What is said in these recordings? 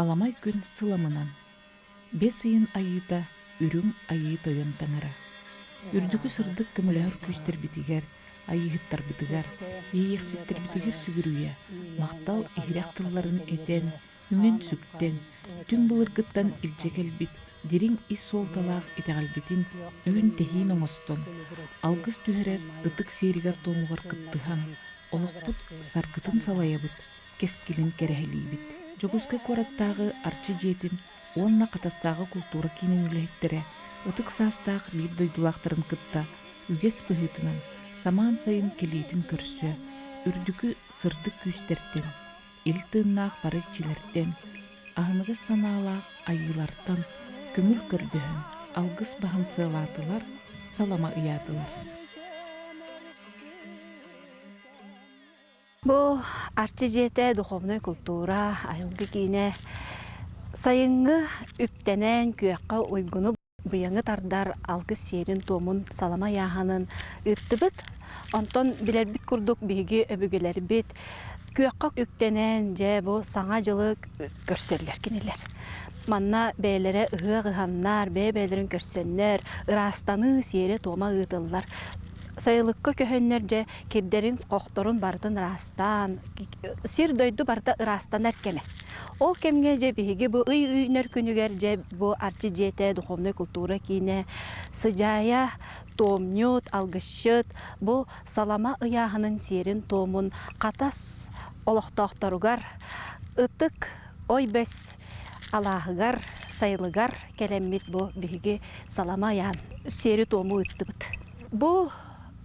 Аламай күн сыламынан, бэс ыйын айыыта Үрүҥ Айыы Тойон Таҥара. Үрдүкү сырдык көмөлөһөр күүстэрбитигэр, айыыһыттарбытыгар, иэйиэхситтэрбитигэр сүгүрүйэ, махтал иһирэх тылларын этэн, үҥэн-сүктэн, түҥ былыргыттан илдьэ кэлбит дириҥ ис суолталаах итэҕэлбитин үүн-тэһиин оҥостон, алгыс түһэрэр ытык сиэригэр-туомугар кыттыһан, олохпут саргытын салайабыт, кэскилин кэрэһэлиибит. Дьокуускай куораттааҕы Арчы дьиэтин уонна Хатастааҕы култуура киинин үлэһиттэрэ ытык саастаах биир дойдулаахтарын кытта үгэс быһыытынан самаан сайын кэлиитин көрсө, үрдүкү сырдык күүстэртэн, ил тыыннаах бары иччилэртэн, аһыныгас санаалаах айыылартан көҥүл көрдөһөн, алгыс баһын сыалаатылар, салама ыйаатылар. Бу Арчы дьиэтэ духовнай култуура, айылгы киинэ сайыҥҥы үктэнэн күөххэ уйгуну быйаҥы тардар алгыс сиэрин-туомун салама ыйааһынын ыыттыбыт. Онтон билэрбит курдук биһиги өбүгэлэрбит күөххэ үктэнэн дьэ бу саҥа дьылы көрсөллөр кинилэр. Манна бэйэлэрэ ыһыах ыһаннар, бэйэ-бэйэлэрин көрсөннөр, ыраастаныы сиэрэ-туома ыытыллар. Сайылыкка көһөннөр дьэ кирдэрин, хохторун барытын ыраастаан, сир-дойду барыта ыраастанар кэмэ. Ол кэмҥэ дьэ биһиги бу ый үүнэр күнүгэр дьэ бу Арчы дьиэтэ, духовнай култуура киинэ, Сыдьаайа, туомньут, алгысчыт бу салама ыйааһынын сиэрин-туомун Хатас олохтоохторугар ытык Ой-Бэс алааһыгар, сайылыгар кэлэммит бу биһиги салама ыйаан сиэри-туому ыыттыбыт. Бу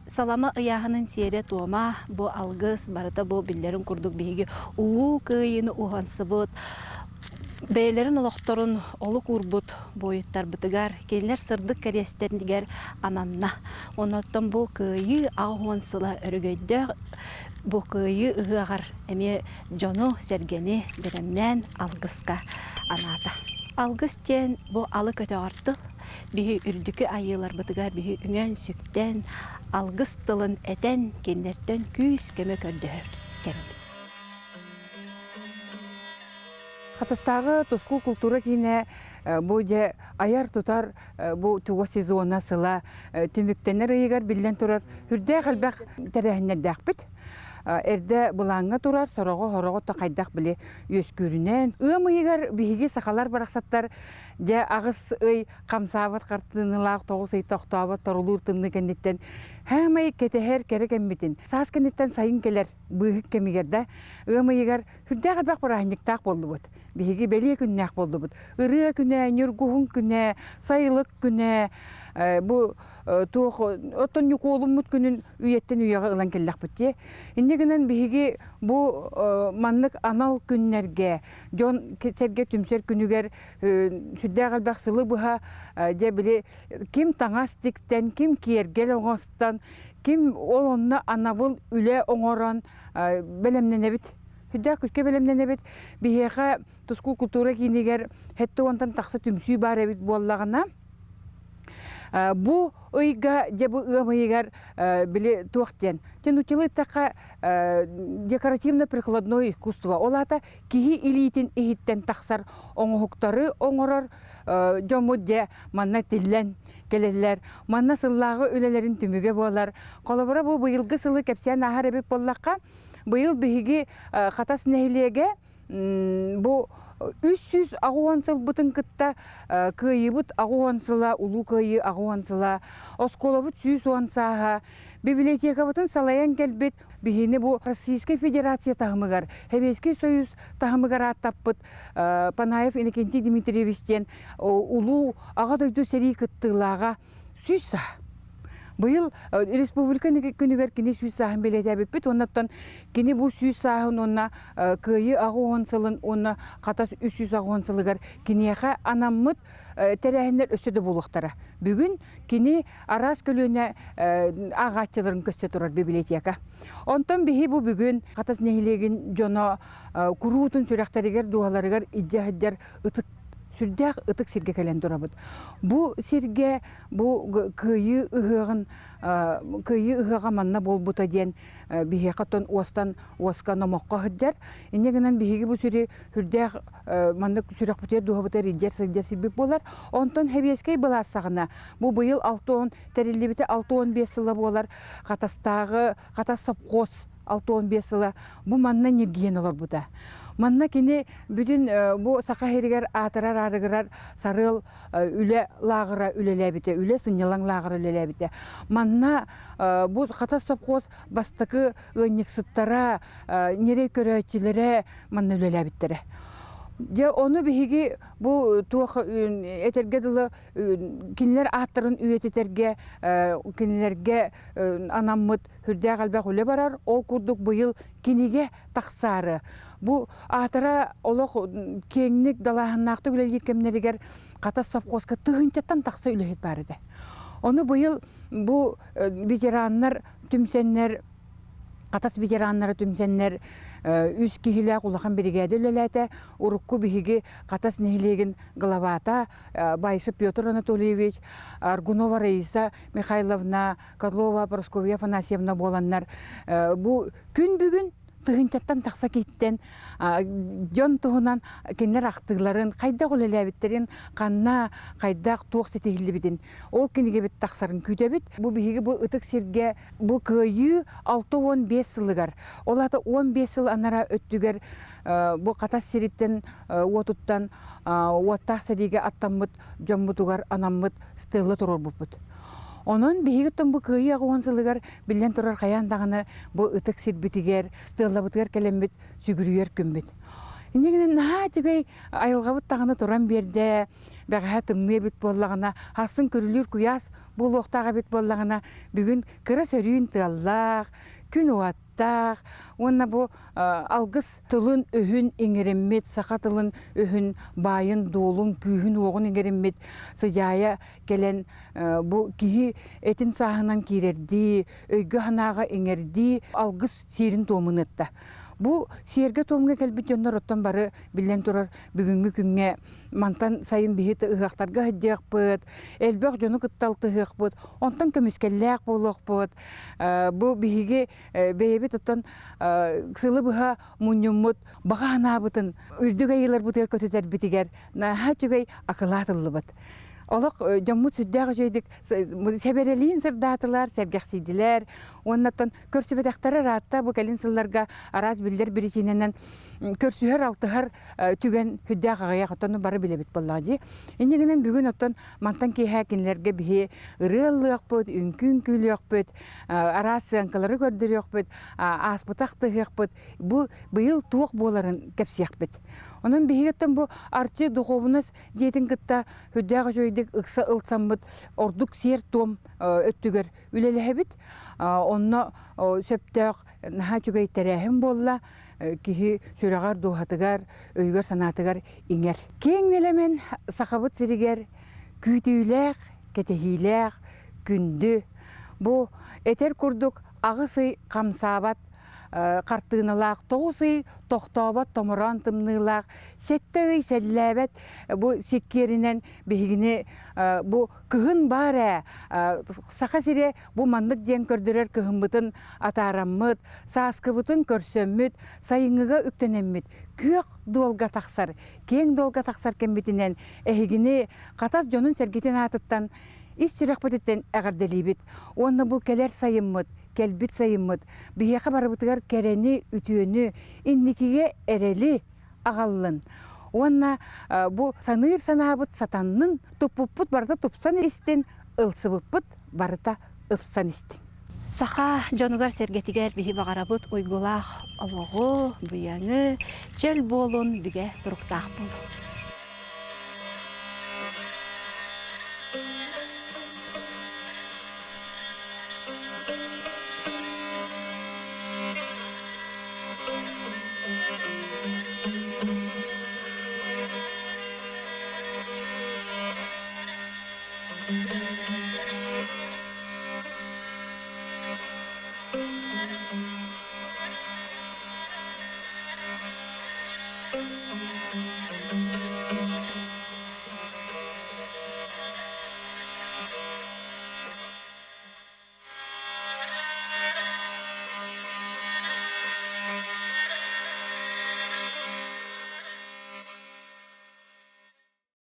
Салама ыйааһынын сиэрэ-туома, бу алгыс барыта бу биллэрин курдук биһиги Улуу Кыайыыны уһансыбыт, бэйэлэрин олохторун олук уурбут буойуттарбытыгар, кинилэр сырдык кэриэстэригэр ананна. Онон бу Кыайыы 80 сыла өрөгөйдөөх бу Кыайыы ыһыаҕар эмиэ дьону-сэргэни бэлэмнээн алгыска анаата. Алгыс диэн бу алы көтөҕөр тыл. Биһи үрдүкү айыыларбытыгар биһи үҥэн-сүктэн, алгыс тылын этэн, кинилэртэн күүс-көмө көрдөһөр кэммит. Хатастааҕы Тускул култуура киинэ бу дьэ айар-тутар бу туга сезона сыла түмүктэнэр ыйыгар биллэн турар үрдээх элбэх тэрээһиннэрдээхпит. Эрдэ былааҥҥа турар, сороҕо хороҕо то хайдах били үөскүүрүнэн. Ыам ыйыгар биһиги сахалар барахсаттар Дьэ, аҕыс ый хамсаабат хартыыналаах тоҕус ый тохтообот торулуур тымныы кэнниттэн хаамай кэтэһэр кэрэ кэммитин саас кэнниттэн сайын кэлэр быыһык кэмигэр да ыам ыйыгар сүрдээх элбэх бырааһынньыктаах буоллубут. Биһиги бэлиэ күннээх буоллубут. Ырыа күнэ, ньургуһун күнэ, сайылык күнэ, бу туох оттон Ньукуолуммут күнүн үйэттэн үйэҕэ ылан кэллэхпит дии. Инньэ гынан биһиги бу маннык анал күннэргэ дьон сэргэ түмсэр күнүгэр сүрдээх элбэх сылы быһа дьэ били ким таҥас тиктэн, ким киэргэл оҥостон, ким ол онно анабыл үлэ оҥорон бэлэмнэнэбит. Сүрдээх күүскэ бэлэмнэнэбит. Биһиэхэ Тускул култуура киинигэр сэттэ уонтан тахса түмсүү баар эбит буоллаҕына, Бу ыйга, дьэ бу ыам ыйыгар били туох диэн, нууччалыы эттэххэ декоративно-прикладное искусство. Ол аата киһи илиитин иһиттэн тахсар оҥоһуктары оҥорор дьоммут дьэ манна тиллэн кэлэллэр. Манна сыллааҕы үлэлэрин түмүгэ буолар. Холобура бу быйылгы сылы кэпсээн ааһар эбит буоллахха, быйыл биһиги Хатас нэһилиэгэ Бу 380 сылбытын кытта Кыайыыбыт 80 сыла, Улуу Кыайыы 80 сыла, оскуолабыт 110 сааһа, библиотекабытын салайан кэлбит биһини бу Российскай Федерация таһымыгар, Сэбиэскэй Союз таһымыгар ааттаппыт Панаев Иннокентий Дмитриевич диэн улуу Аҕа дойду сэрии кыттыылааҕа 100 саа. Быйыл республика күнүгэр кини 100 сааһын бэлиэтээбиппит уонна кини бу 100 сааһын уонна Кыайыы 80 сылын уонна Хатас 380 сылыгар киниэхэ анаммыт тэрээһиннэр өссө да буолуохтара. Бүгүн кини араас көлүөнэ ааҕааччыларын көрсө турар библиотека. Онтон биһи бу бүгүн Хатас нэһилиэгин дьоно куруутун сүрэхтэригэр, дууһаларыгар илдьэ сылдьар ытык сүрдээх ытык сиргэ кэлэн турабыт. Бу сиргэ бу Кыайыы ыһыаҕын Кыайыы ыһыаҕа манна буолбута диэн биһиэхэ оттон уостан уоска номоххо сылдьар. Инньэ гынан биһиги бу сири сүрдээх маннык сүрэхпитигэр дууһабытыгар илдьэр сылдьар сирбит буолар. Онтон Сэбиэскэй былаас саҕана бу быйыл 60 тэриллибитэ 65 сыла буолар Хатастааҕы Хатас сопхуос 65 сыла бу манна ньиргийэн олорбута. Манна кини бүтүн бу Саха сиригэр аатырар аарыгырар сарыал үлэ лааҕыра үлэлээбитэ, үлэ сынньалаҥ лааҕыра үлэлээбитэ. Манна бу Хатас сопхуос бастакы ыанньыксыттара, ньирэй көрөөччүлэрэ манна үлэлээбиттэрэ. Дьэ ону биһиги бу туох этэргэ дылы кинилэр ааттарын үйэтитэргэ кинилэргэ анаммыт сүрдээх элбэх үлэ барар. Ол курдук быйыл кинигэ тахсаары бу аатара олох киэҥник далааһыннаахтык үлэлиир кэмнэригэр Хатас совхозка тыһыынчаттан тахса үлэһит баар этэ. Ону быйыл бу ветераннар түмсэннэр Хатас ветераннара түмсэннэр үс киһилээх улахан биригээдэ үлэлээтэ. Урукку биһиги Хатас нэһилиэгин главата Баишев Петр Анатольевич, Аргунова Раиса Михайловна, Козлова Прасковья Афанасьевна буоланнар бу күн бүгүн тыһыынчаттан тахса киһиттэн дьон туһунан кинилэр ахтыыларын, хайдах үлэлээбиттэрин, ханна, хайдах, туох ситиһиллибитин ол кинигэбит тахсарын күүтэбит. Бу биһиги бу ытык сиргэ бу Кыайыы 65 сылыгар, ол аата 15 сыл анараа өттүгэр бу Хатас сириттэн уотуттан уоттаах сэриигэ аттаммыт дьоммутугар анаммыт стелла туруорбуппут. Онон биһиги бу Кыайыы 80 сылыгар биллэн турар хайаан даҕаны бу ытык сирбитигэр, стеллабытыгар кэлэммит сүгүрүйэр күммүт. Инньэ гынан наһаа үчүгэй айылҕабыт даҕаны туран биэрдэ, бэҕэһээ тымныы эбит буоллаҕына, сарсын күрүлүүр куйаас буолуохтаах эбит буоллаҕына, бүгүн кыра сөрүүн тыаллаах, күн уоттаах уонна бу алгыс тылын-өһүн иҥэриммит, саха тылын-өһүн баайын-дуолун, күүһүн-уоҕун иҥэриммит сыдьаайа кэлэн бу киһи этин сааһынан киирэрдии, өйгө-санааҕа иҥэрдии алгыс сиэрин-туомун ыытта. Бу сиэргэ-туомҥа кэлбит дьоннор оттон бары биллэн турар бүгүҥҥү күҥҥэ мантан сайын биһи ыһыахтарга сылдьыахпыт, элбэх дьону кытта алтыһыахпыт, онтон көмүскэллээх буолуохпут. Бу биһиги бэйэбит оттон сылы быһа мунньуммут баҕа санаабытын үрдүк айыыларбытыгар көтүтэрбитигэр наһаа үчүгэй акылаат ыллыбыт. Олох дьоммут сүрдээх үчүгэйдик сэбэрэлиин сырдаатылар, сэргэхсийдилэр. Уонна оттон көрсүбэтэхтэрэ ыраатта бу кэлин сылларга араас биллэр биричиинэнэн көрсүһэр, алтыһар түгэн сүрдээх аҕыйах оттон бары билэбит буоллаҕа дии. Инньэ гынан бүгүн оттон мантан киэһэ кинилэргэ биһи ырыа ыллыахпыт, үҥкүү үҥкүүлүөхпүт, араас сыаҥкалары көрдөрүөхпүт, ааспыты ахтыһыахпыт, бу быйыл туох буоларын кэпсиэхпит. Онон биһиги оттон бу Арчы духуобунас дьиэтин кытта сүрдээх үчүгэйдик ыкса ылсаммыт ордук сиэр-туом өттүгэр үлэлэһэбит. Онно сөптөөх наһаа үчүгэй тэрээһин буолла. Киһи сүрэҕэр, дууһатыгар, өйүгэр-санаатыгар иҥэр. Киэҥ нэлэмэн Сахабыт сиригэр күүтүүлээх, кэтэһиилээх, күндү, бу этэр курдук аҕыс ый хамсаабат хартыыналаах, тоҕус ый тохтообот томороон тымныылаах, сэттэ ый сэллээбэт бу сиккиэринэн биһигини бу кыһын баар ээ, Саха сирэ бу маннык диэн көрдөрөр кыһыммытын атаараммыт, сааскыбытын көрсөммүт, сайыҥҥыга үктэнэммит күөх дуолга тахсар, киэҥ дуолга тахсар кэммитинэн эһигини Хатас дьонун-сэргэтин аатыттан ис сүрэхпититтэн эҕэрдэлиибит уонна бу кэлэр сайыммыт, кэлбит сайыммыт биһиэхэ барыбытыгар кэрэни, үтүөнү, инникигэ эрэли аҕаллын. Уонна бу саныыр санаабыт сатаннын, туппуппут барыта тупсан истин, ылсыбыппыт барыта ыпсан истин. Саха дьонугар-сэргэтигэр биһи баҕарабыт уйгулаах олоҕу, быйаҥы, чөл буолун, бигэ туруктаах буолун.